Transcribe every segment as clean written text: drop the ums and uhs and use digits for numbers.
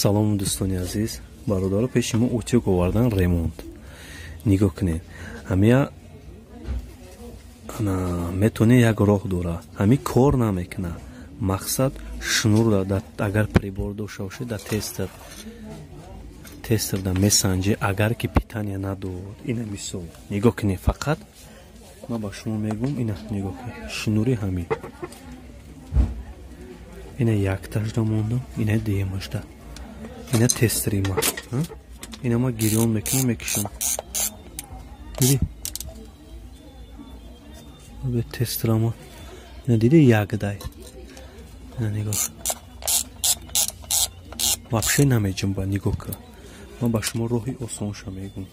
Салом, дӯстони азиз, бародаро. Пеши мо утюг овардан, ремонт. Нигоҳ кунед, ҳамия метоне як роҳ дора, ҳами кор намекуна. Мақсад, шнур, агар прибор дошта бошед, да тестерда месанҷе. Агар ки питания надод, ина мисол, нигоҳ кунед, фақат ман ба шумо мегӯм. Ина нигоҳ кунед, шнури ҳамин ина якташда мондам, ина дуюмашда, ина тестери ма, ина ма гирён мекунам, мекишам. Диди, тестерама ина диди, якдай. Ина нигоҳ, вообще намеҷунба. Нигоҳ кун, ман ба шумо роҳи осонша мегӯм,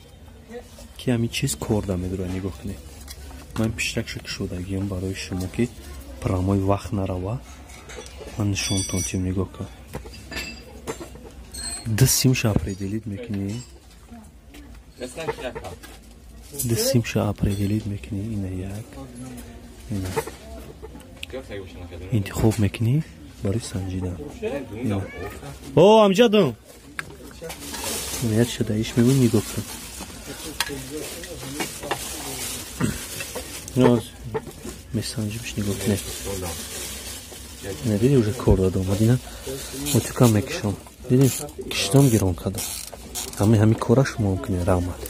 ки ҳамин чиз корда медорад. Нигоҳ кунед, ман пиштакша кушодагиам барои шумо, ки прямой вақт нарава. Ман нишонтон тим. Нигоҳ кун, ду симша определить мекунӣ, ду симша определить мекунӣ. Ина як, ина интихоб мекунӣ барои санҷидан. О, амҷадум, як шуда иш мегӯ. Нигоҳ кун, месанҷимш. Нигоҳ кунед, диди, уже кор дад, омад. Ина утюгам мекишам, диди, киштам, гирон кардам. Ҳами кора шумо кунед. Раҳмат.